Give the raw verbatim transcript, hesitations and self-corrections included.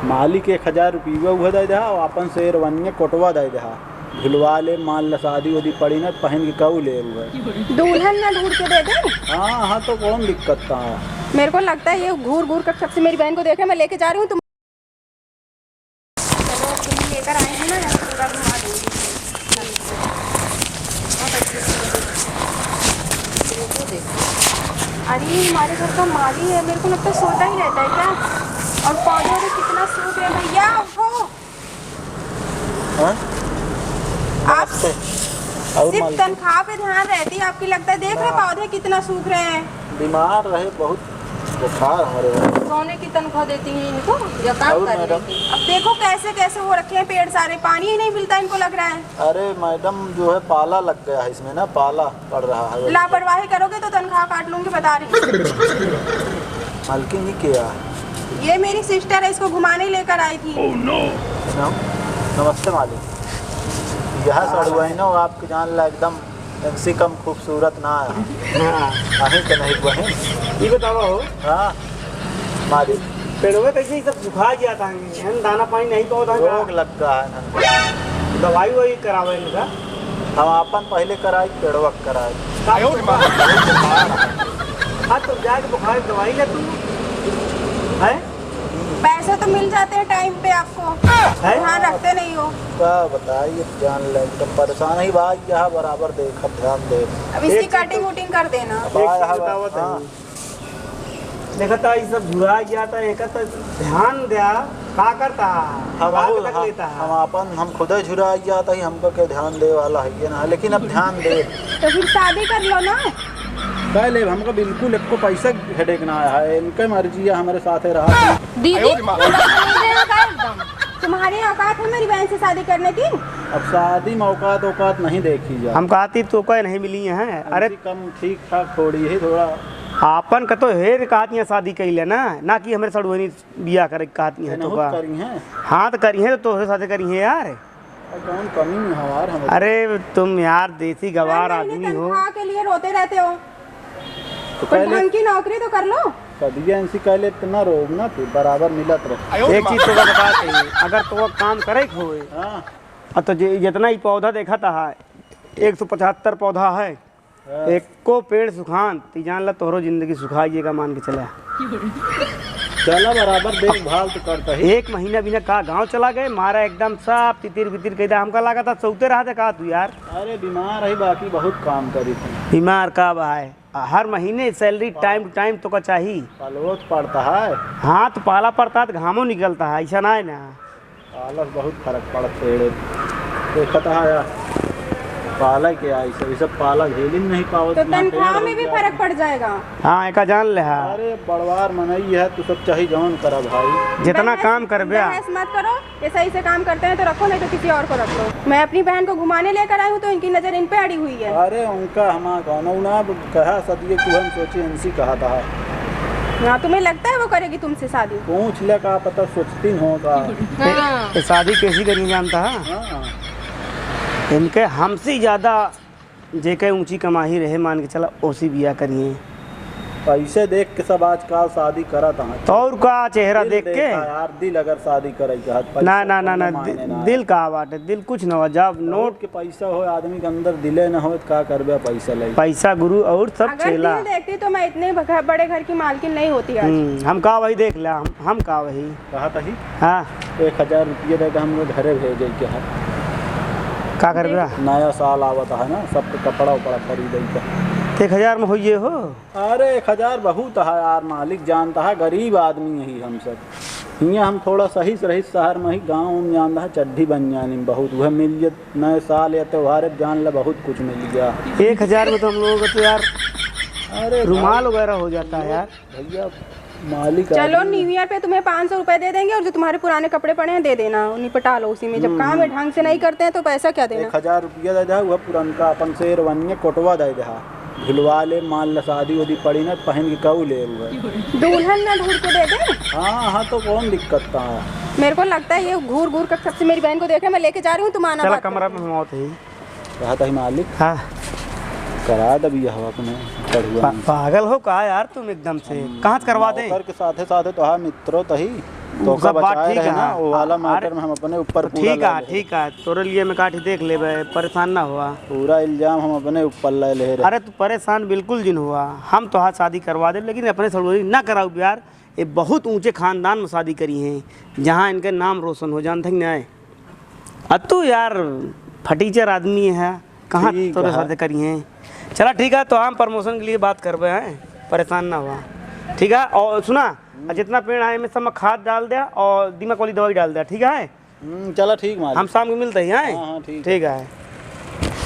मालिक एक हजार रुपया उहे दे देहा और आपन शेरवानिया कोटवा दे देहा। झुलवा ले, मान ला शादी उदी पड़ी ना, पहन के कऊ ले उहे। दुल्हन ना ढूंढ के दे दे। हाँ, हाँ, तो कौन दिक्कत था? मेरे को लगता है ये घूर घूर कर सबसे मेरी बहन को देख रहे, मैं लेके जा रही हूँ तुम। चलो, अब तुम लेकर आए हो ना, यहाँ पूरा घुमा दूंगी। बहुत अच्छी चीज़ है। अरे, हमारे घर का माली है, मेरे को लगता है सोता ही रहता है क्या? और पौधे वौधे कितना सूख रहे हैं भैया, उठो। हाँ? आप नमस्ते। और सिर्फ मालिक? तनख्वाह पे ध्यान रहती है आपकी, लगता है, देख रहे हाँ। पौधे कितना सूख रहे हैं। बीमार रहे, बहुत बुखार हमारे यहाँ। सोने की तनख्वाह देती हैं इनको या काम और करने मैडम? की? अब देखो कैसे कैसे हो रखे हैं पेड़ सारे, पानी ही नहीं मिलता इनको, लग रहा है। अरे मैडम, जो है पाला लग गया है इसमें ना, पाला पड़ रहा है। लापरवाही करोगे तो तनख्वाह काट लूंगी, बता रही हूँ। मालकिन जी क्या? ये मेरी सिस्टर है, इसको घुमाने लेकर आई थी। नम-, नमस्ते मालिक। यह सड़ुआइनो आपके जान ला एकदम इनसे कम खूबसूरत ना है। हाँ। अहीं के नहीं बहिन। ये बतावा हो। हाँ, मालिक। पेड़वे कैसे ये सब सुखा गया था, है ना? दाना पानी नहीं पावत है का? रोग लग गया है ना। दवाई ववाई करावे इनका। हम आपन पहले कराई, पेड़वा के कराई। हाँ, तो जाके बुखार की दवाई ले तू। है? पैसे तो मिल जाते हैं टाइम पे आपको, है? ध्यान रखते नहीं हो। का बताइए, जान ले, एकदम परेशान ही बा, यहाँ बराबर देखब, ध्यान दे। अब इसकी एक चीज कटिंग तो वटिंग कर देना। अब एक आया चीज है, बतावत हाँ। है। देखा था, ये सब झुरा गया था, एक तो ध्यान द्या, का करता है? हम बात वो, तक हम, लेता है। हम आपन, हम खुदे झुरा गया था, हमको के ध्यान दे वाला है ये ना, लेकिन अब ध्यान दे। तो फिर शादी कर लो ना। पहले हमको बिल्कुल एको पैसा हेडेक ना आया है, इनके मर्जी है, हमारे साथ है रहा। दीदी, तुम समझ रहे हो क्या एकदम? तुम्हारी औकात है मेरी बहन से शादी करने की? अब शादी में औकात औकात नहीं देखी जाए। हम कहती तो कोई नहीं मिली है। अरे कम ठीक ठाक थोड़ी है, थोड़ा। आपन का तो हेर कहती है शादी कैले ना, ना कि हमरे सड़ुआनी बियाह करे कहती है तो का करी है। हाँ तो करी है तो तोहरे साथे करी है यार। कौन कमी में हमार हम। अरे तुम यार देसी गवार आदमी हो। तनख्वाह के लिए रोते रहते हो। तो कोई पहले ढंग की नौकरी तो कर लो। सदिया इनसे कहले इतना रोब ना तू, बराबर मिलत रहे। एक चीज तो बता दे, अगर तो काम करे के होए, हाँ। और तो जे, जितना ही पौधा देखा था, एक सौ पचहत्तर पौधा है, हाँ। एको पेड़ सुखान, ती जान ला तोहरो जिंदगी सुखा जाएगा, मान के चला। चला बराबर देखभाल तो करता ही। एक महीना बिना का गाँव चला गए, मारा एकदम साफ तितिर बितिर कह दिया। हमका लगा था सोते रहा था का तू यार? अरे बीमार है, बाकी बहुत काम करी थे। बीमार का बा है? आ, हर महीने सैलरी टाइम टू टाइम तो का चाही। पालवो तो पड़ता है। हाँ, तो पाला पड़ता है तो घामो निकलता है, ऐसा ना है ना। पालक बहुत फर्क पड़त पेड़े। देखत है यार, पालक के आई सब, सब पालक झेल ही नहीं पावत तो ना, तनख्वाह में भी फर्क पड़ जाएगा। हाँ, एका जान ले हा। अरे बड़वार मनई है, तू सब चाही जौन करा भाई। जितना काम करबे। बहस मत करो। ये सही से काम करते हैं तो रखो, नहीं तो किसी और को रख लो। मैं अपनी बहन को घुमाने लेकर आई हूँ तो इनकी नज़र इन पे अड़ी हुई है। अरे उनका हमारा कौन, उन्हें कहा सदिये को हम सोचे इनसे कहा था। हाँ, तुम्हें लगता है वो करेगी तुमसे शादी? पूछ ले, का पता सोचती हो का। हाँ। ये शादी कैसी करी जानता है? हाँ। इनके हमसे ज़्यादा जेके ऊंची कमाई रहे, मान के चला, ओसी बिया करिए। पैसे देख के सब आजकल शादी करत हैं। तो और का, चेहरा दिल देख के? देखा यार, दिल अगर शादी करे के हाथ, पैसा ना, ना, ना, कोनो ना, मायने दि-, ना दिल है। का बाटे, दिल कुछ ना हो, जब नोट के पैसा हो, आदमी के अंदर दिले ना हो, तो का करबे पैसा लेके? पैसा गुरु और सब अगर चेला। दिल देखती तो मैं इतने बघ-, बड़े घर की मालकिन नहीं होती आज। हम्म, हम का वही देख ले, हम, हम का वही। कहा तही? हाँ। एक हजार रुपये दे के हमको घरे भेजे के है। का करबे? नया साल आवत है ना, सबके कपड़ा उपड़ा खरीदे के। तो एक हजार में होइए हो? अरे, एक हजार बहुत है यार, मालिक जानता है, गरीब आदमी ही हम सब। हियाँ हम थोड़ा सही से रही शहर में ही, गाँव में जानता है, चड्ढी बनियानी में बहुत, वह मिल जे नए साल या त्योहार पे जान ला, बहुत कुछ मिल गया। एक हजार में तो हम लोगों को तो यार अरे रुमाल भाई, वगैरह हो जाता है यार। भैया, मालिक चलो, आदमी। न्यू ईयर पे तुम्हें पाँच सौ रुपए दे देंगे और जो तुम्हारे पुराने कपड़े पड़े हैं, दे देना, निपटा लो उसी में। जब हम्म, काम है हम्म। ढंग से नहीं करते हैं, तो पैसा क्या देना? एक हजार रुपया दे दे, वह पुरनका अपन शेरवानिया कोटवा दे दे, झुलवा ले, मान ला शादी उदी पड़ी ना, पहन के कऊ ले हुए। दुल्हन ना ढूंढ के दे दे। हाँ, हाँ, तो कौन दिक्कत था? मेरे को लगता है, ये घूर घूर कर सबसे मेरी बहन को देख रहे, मैं लेके जा रही हूँ, तुम आना चला, बात कमरा करके। में हम आवत ही। कहा था ही मालिक। हाँ। करा दे बियाह अपने पढ़ुआ पा-, में। पागल हो का यार तुम एकदम से? हम कहाँ से करवा दे? नौकर के साथे साथे तो हाँ मित्रो तही। तो सब बात ठीक है ना, वो वाला matter में हम अपने ऊपर पूरा ठीक है, ठीक है, तोरे लिए मैं काठी देख लेबे, परेशान ना हुआ। पूरा इल्जाम हम अपने ऊपर ले ले रहे। अरे तू परेशान बिल्कुल जिन हुआ, हम तोहार शादी करवा देब, लेकिन अपने ससुरारी ना कराउब यार। ये बहुत ऊंचे खानदान में शादी करी हैं, जहाँ इनके नाम रोशन हो, जानत है कि नहीं? अब तू यार फटीचर आदमी है, कहाँ तोरे साथे करी हैं? चला ठीक है, तो हम promotion के लिए बात करबे हैं, परेशान ना हुआ, ठीक है? और सुना, जितना पेड़ आए में सब में खाद डाल दे और दीमक वाली दवाई डाल दे, ठीक है? हम्म, चला ठीक मालिक। हम शाम को मिलते हैं, हैं? हाँ, हाँ, ठीक है। ठीक है।